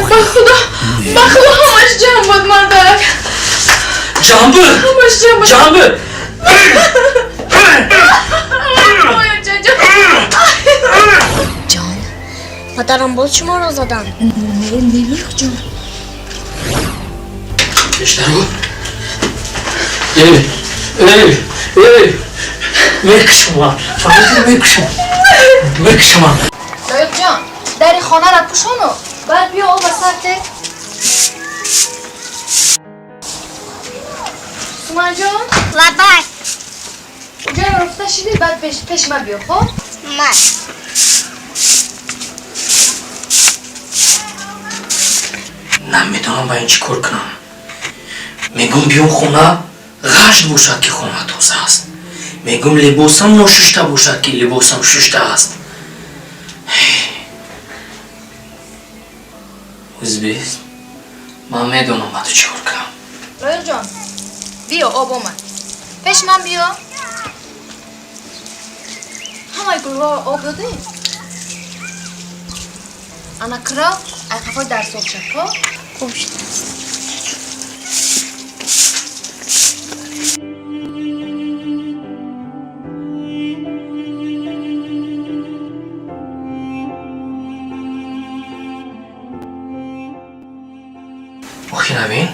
Мардак, ба худо, ба худо ҳамаш ҷамъ буд, мардак. Ҷамъ буд? Ҳамаш ҷамъ буд. Ҷамъ буд? Ҷон, падарам боз шуморо задан? Не, не, Лоиқҷон. Пештаро? Эй, эй, эй! Мекушам, фаҳмидӣ, мекушам. Мекушам. Лоиқҷон, дари хонаро пӯшону баъд биё об ба сар тек. Суманҷон? Лабай. Ҷои руфта шидӣ, баъд пеш ма биё, хоб? Ман. Намедонам ба ин чӣ кор кунам. Мегӯм биём хона, ғашт бошад, ки хона тоза аст. Мегӯм либосам ношушта бошад, ки либосам шушта аст. Узбест, ман медонам ба ту чӣ кор кунам. Лоиқҷон, биё, об омад. Пеш ман биё. Ҳамаи гулҳоро об додӣ? Ана кира, ай қафои дарсоб шав, хоб? Хуб шудааст. Охи навин,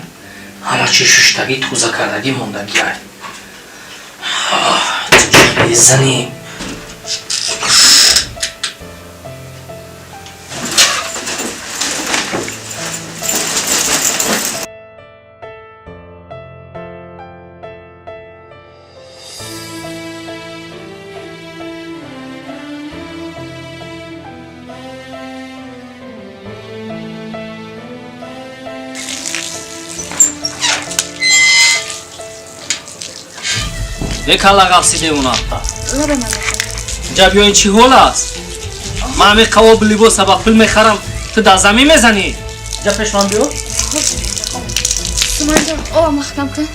ҳама чи шуштагӣ, тоза кардагӣ мондагӣ ай. Ту чӣ мезанӣ? Бекала ғафси девонаатта. Инҷа биё, ин чӣ ҳол аст? Ман ҳамин қавоб либоса ба пул мехарам, ту дар замин мезанӣ? Инҷа пеш ман биё. Суманҷон, оба маҳкам кун.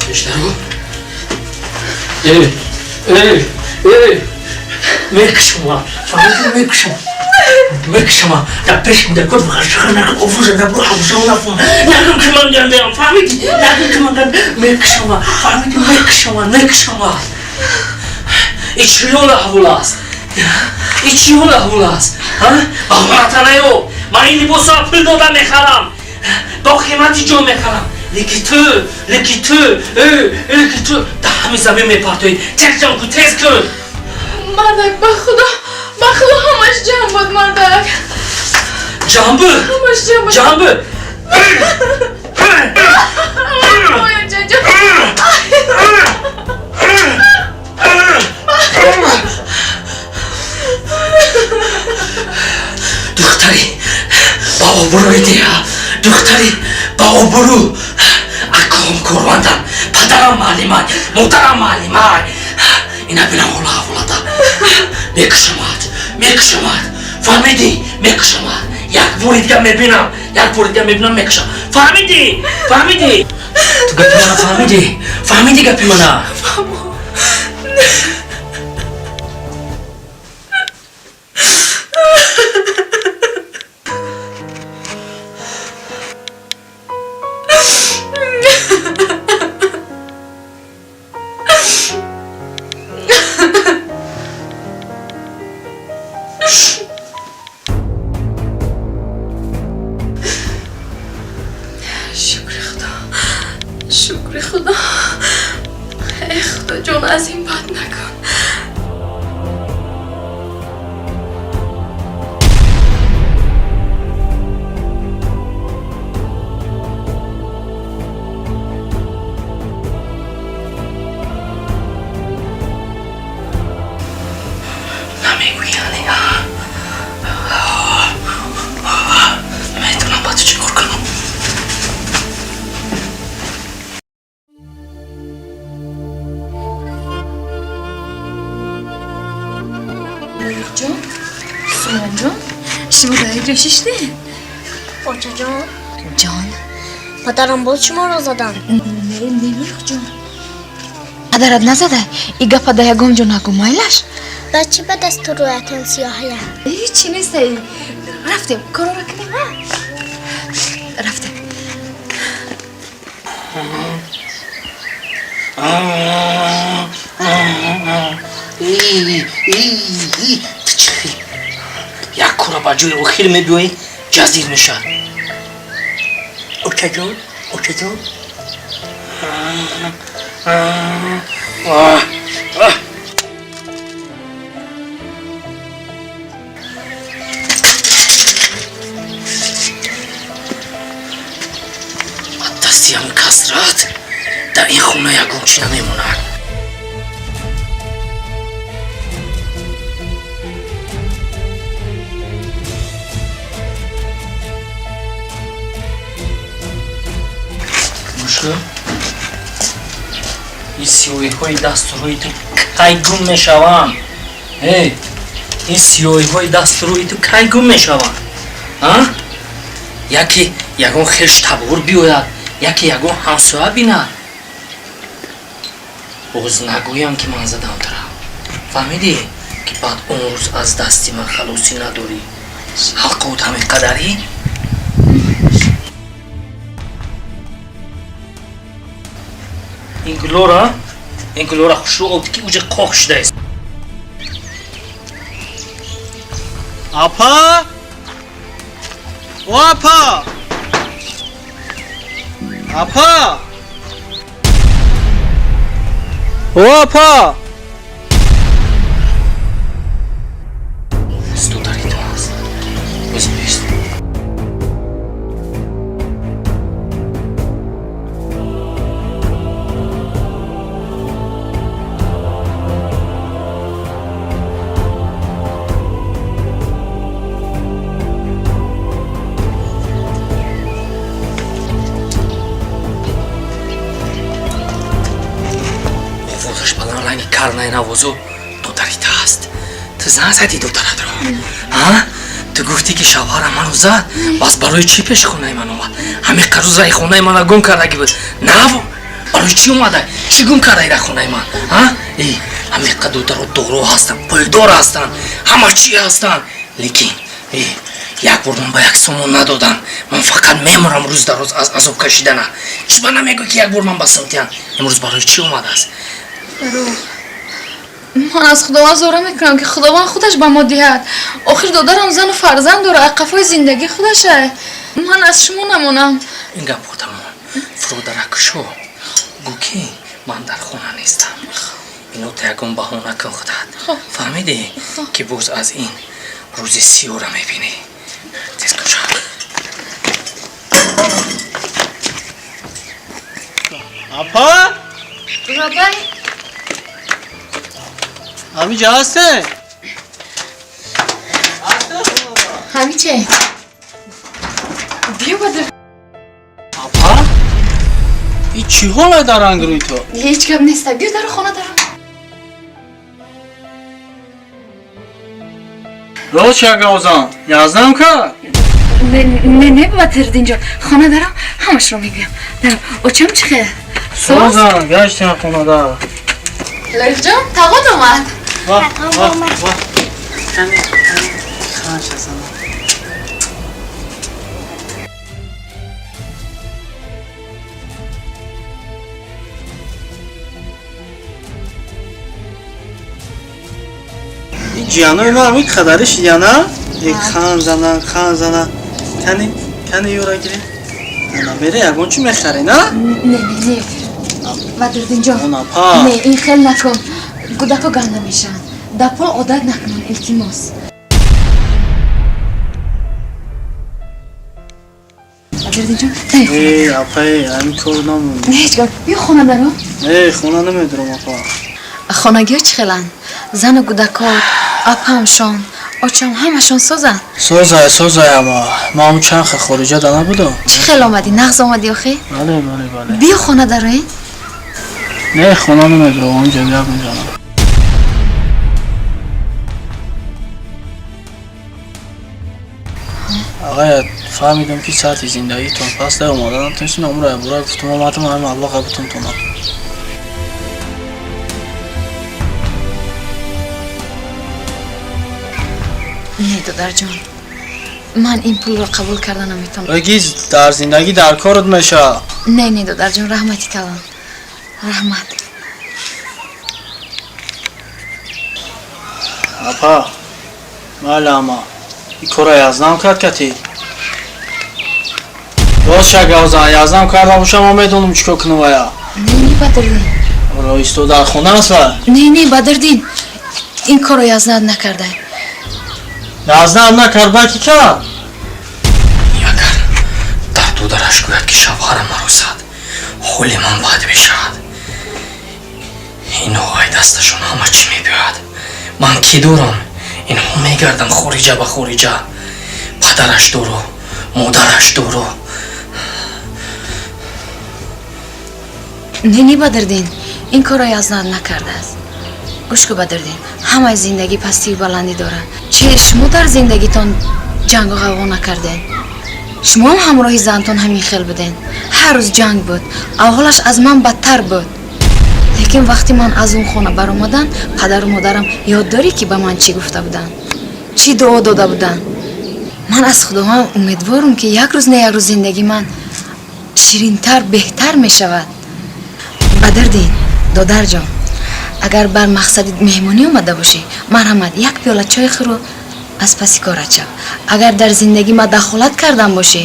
Пештаро? Эй, эй, эй! Мекушам, фаҳмидӣ, мекушам. Мекушам. Дар пеш кӯдакот ғашха накун, офуза набур, ҳавза нафун. Накун ки ман гандаям, фаҳмидӣ? Накун ки ман ганда. Мекушам, фаҳмидӣ, мекушам, мекушам. И чӣ ҳол аҳвол аст? И чӣ ҳол аҳвол аст? Ҳа? Ба наё. Ман ин либосро пул дода мехарам. Бо қимати ҷон мехарам. Леки ту, леки ту, леки ту дар ҳамин замин мепартоӣ. Тез ҷамъ кун, тез кун. Мардак, ба худо, ба худо ҳамаш ҷамъ буд, мардак. Ҷамъ буд? Ҳамаш ҷамъ буд. Ҷамъ буд? Духтари ба обрӯи деҳа, духтари ба обрӯ. Аком кормандам, падарам муаллимай, модарам муаллимай. Ина бинам ҳола аҳволата. Мекушамад, мекушамад. Фаҳмидӣ? Мекушамад. Як бори дига мебинам, як бори дига мебинам, мекушам. Фаҳмидӣ? Фаҳмидӣ? Ту гапи мана фаҳмидӣ? Фаҳмидӣ гапи мана? Шукри худо, шукри худо. Эй худо ҷон, аз ин бад накун. Намегӯяне, медонам ба ту чӣ кор кунам. Лоиқҷон, Суманҷон, шумо дар як ҷо шиштед? Очаҷон. Ҷон. Падарам боз шуморо задан? Не, не, Лоиқҷон. Падарат назадай? И гапа да ягон ҷо нагӯ, майлаш? Ба чӣ ба дасту рӯятон сиёҳая? Ҳечи нестай. Рафтем, корора кунем, а? Рафтем. Як кора ба ҷои охир мебиёӣ, ҷазир мешавад. Очаҷон, очаҷон. Дасти ҳамин касрат дар ин хона ягон чӣ намемонад. Гӯш, ин сиёҳиҳои дасту рӯи ту кай гум мешаванд? Эй, ин сиёҳиҳои дасту рӯи ту кай гум мешаванд? А? Яке ягон хеш табор биёяд, яке ягон ҳамсоя бинад. Боз нагӯям, ки ман задам тура. Фаҳмидӣ, ки баъд он рӯз аз дасти ман халосӣ надорӣ. Ҳалқот ҳамин қадарӣ? Ин гулора, ин гулора хушрӯ овди, ки уҷа қоқ шудааст. Апа? О, апа! Апа! О, апа! Стодари ту аст. Боз бист. Овозаш баланд, ранги карнай навозу додарита аст. Ту зан задӣ додаратро? А? Ту гуфтӣ, ки шавҳарам маро зад, бас барои чӣ пеши хонаи ман омад? Ҳамин рӯз раи хонаи мана гум кардагӣ буд. Нав барои чӣ омада? Чӣ гум кардаи дар хонаи ман? А? Э, ҳамин додаро доро ҳастанд, пулдор ҳастанд, ҳама чӣ ҳастанд. Лекин э, як бор ман ба як сомон надодам. Ман фақат мемурам рӯз дар рӯз аз азоб кашидана. Чӣ ба намегӯй, ки як бор ман ба симтиян? Имрӯз барои чӣ омадааст? Ман аз Худованд зора мекунам, ки Худованд худаш ба мо диҳад. Охир додарам зану фарзанд дорад, қафои зиндагӣ худашай. Ман аз шумо намонам. Ин гапҳо тамом. Фуродарак шо. Гӯ, ки ман дар хона нестам. Ино та ягон баҳона кун худат. Фаҳмидӣ, ки боз аз ин рӯзи сиёра мебинӣ. Тез куша. Апа? Рабай. Ҳамиҷа ҳасте? Ҳамиче. Биё бада. Апа? И чӣ ҳоле дар ранг рӯи ту? Ҳеҷ гап неста. Биё дару хона даро. Рост як гавзан. Язнам кард? Не, не, не, Бадриддинҷон. Хона дарам, ҳамашро мегӯям. Дарам. Очам чӣ хел? Созан, гаштем хонада. Лоиқҷон, тағот омад. Вах, Тағом вах, омад. вах. Кани, кани, ханша зана. Ин ҷиянои ман ҳамин қадари шидяна? Э, хан зана, хан зана. Кани, кани юра гири. Ана мере ягон чӣ мехарӣ, на? Не, не, не. Бадриддинҷон. Он апа. Не, ин хел накун. Кӯдако ганда мешаванд. Дар пол одат накунанд, илтимос. Бадриддинҷон, тай хона. Э, апа, э, ҳамин кор намон. Не, ҳеҷ гап. Биё хона даро. Э, хона намедурам, апа. Хонагиҳо чӣ хеланд? Зану кӯдакот, апамшон, очам ҳамашон созанд? Созай, созай, ама ман он чанд хел хориҷа да набудам. Чӣ хел омадӣ? Нағз омадӣ охи? Бале, бале, бале. Биё хона дароен. Не, хона намедурам, онҷа гап мезанам. Ағая, фаҳмидам, ки сатҳи зиндагитон паст омаданам тунсин, умра бура гуфтум, омадам, ҳамин маблаға бутун тонам. Не, додарҷон, ман ин пулро қабул карда наметавонам. Бигиз, дар зиндагӣ дар корат мешавад. Не, не, додарҷон, раҳмати калон, раҳмат. Апа, майли, ама ин кора язнам кард кати. Рост шагавзан, язнам карда бошам, ман медонам чӣ кор кунам вая. Не, не, Бадрдин. Роисто дар хона аст ва? Не, не, Бадрдин, ин корро язнат накарда. Язнат накард, балки кард? Агар дар додараш гӯяд, ки шавҳарам маро зад, ҳоли ман бад мешавад. Инҳо ай дасташон ҳама чӣ мебиёяд. Ман кӣ дорам? Инҳо мегарданд хориҷа ба хориҷа. Падараш дору, модараш дору. Не, не, Бадрдин, ин корро язнат накардааст. Гӯш кун, Бадрдин, ҳамаи зиндагӣ пастию баландӣ дорад. Че шумо дар зиндагитон ҷангу ғавғо накардед? Шумоам ҳамроҳи зантон ҳамин хел буден. Ҳар рӯз ҷанг буд, авҳолаш аз ман бадтар буд. Лекин вақте ман аз он хона баромадан, падару модарам ёд дорӣ, ки ба ман чӣ гуфта буданд, чӣ дуо дода буданд? Ман аз Худованд умедворам, ки як рӯз не як рӯз зиндагии ман ширинтар, беҳтар мешавад. Бадрдин, додарҷон, агар бар мақсади меҳмонӣ омада бошӣ, марҳамат, як пиёла чой хӯру аз паси корат шав. Агар дар зиндагӣ ма дахолат кардан бошӣ,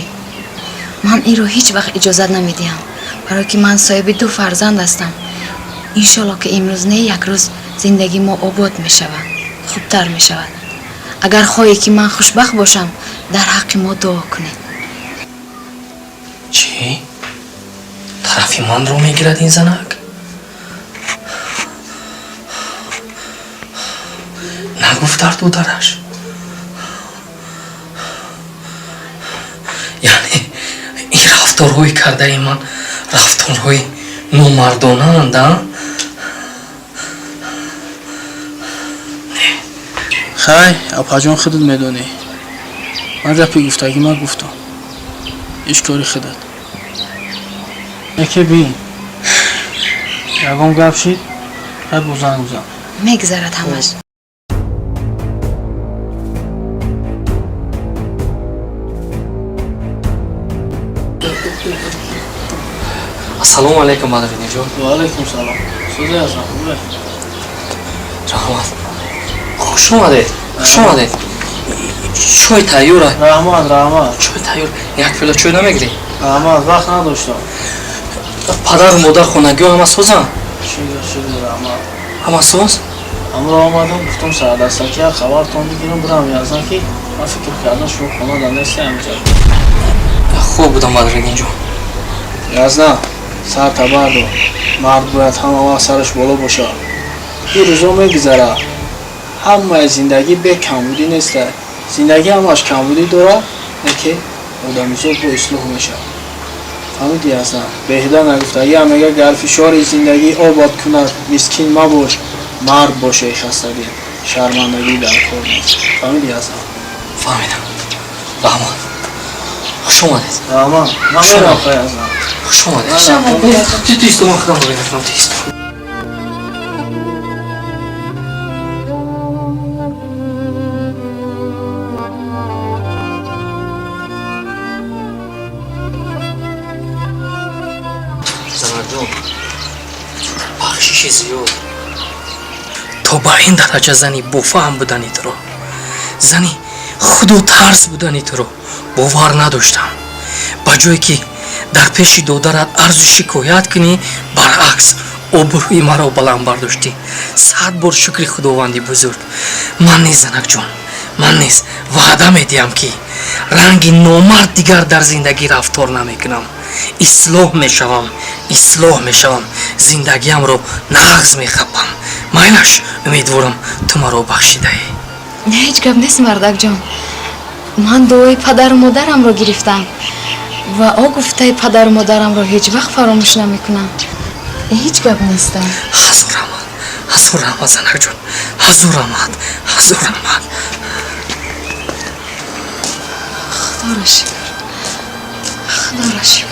ман инро ҳеҷ вақт иҷозат намедиҳам, барое ки ман соҳиби ду фарзанд ҳастам. Иншолло, ки имрӯз не як рӯз зиндагии мо обод мешавад, хубтар мешавад. Агар хоҳӣ, ки ман хушбахт бошам, дар ҳаққи мо дуо кунед. Чӣ? Тарафи манро мегирад ин занак? Нагуфт дар додараш? Яъне ин рафторҳои кардаи ман рафторҳои номардонаанд, а? Хай, апаҷон, худат медонӣ. Ман гапи гуфтагӣ ман гуфтам. Иш кори худат. Яке бин. Ягон гап шид, хай бо занг бизан. Мегзарад ҳамаш. Ассалому алайкум, Бадриддинҷон. Ва алайкум салом. Сӯзе ҳастам, хубе? Раҳмат. Хуш омадед. Хуш омадед. Чой тайёр. Раҳмат, раҳмат. Чой тайёр. Як пиёла чой намегирӣ? Раҳмат, вақт надоштам. Падару модар хонагиҳо ҳама созанд? Шукр, шукр, раҳмат. Ҳама соз? Ҳамро омадам, гуфтам сардастаки як хабартон бигирам, бирам яздан, ки ман фикр кардам шумо хона дар нестем ҳамҷа. Хуб будам, Бадриддинҷон. Яздан, сар табар дор. Мард бояд ҳама вақт сараш боло бошад. Ин рӯзо мегузарад. Ҳамаи зиндагӣ бе камбудӣ неста. Зиндагӣ ҳамаш камбудӣ дорад, лекин одамизод бо ислоҳ мешавад. Фаҳмидӣ, Яздан? Беҳуда нагуфта. Я мега, гар фишори зиндагӣ обод кунад, мискин мабош, мард бош, эй хастадил. Шармандагӣ дар кор нест. Фаҳмидӣ, Яздан? Фаҳмидам. Раҳмат. Хуш омадед. Раҳмат. Ман мерам, хай, Яздан. Хуш омадед. Хуш омадед. Ту исто, ман худам мегирам, ту исто. Занакҷон, бахшиши зиёд. То ба ин дараҷа зани бофаҳм будани туро, зани худотарс будани туро бовар надоштам. Ба ҷое ки дар пеши додарат арзу шикоят кунӣ, баръакс обрӯи маро баланд бардоштӣ. 100 бор шукри Худованди бузург. Ман низ, занакҷон, ман низ ваъда медиҳам, ки ранги номард дигар дар зиндагӣ рафтор намекунам. Ислоҳ мешавам, ислоҳ мешавам, зиндагиамро нағз мехапам. Майлаш, умедворам, ту маро бахшидаӣ. Ҳеҷ гап нест, мардакҷон. Ман дуои падару модарамро гирифтам ва о гуфтаи падару модарамро ҳеҷ вақт фаромӯш намекунам. Ҳеҷ гап нестам. Ҳазор раҳмат, ҳазор раҳмат, занакҷон, ҳазор раҳмат, ҳазор раҳмат. Худоро шукр, Худоро шукр.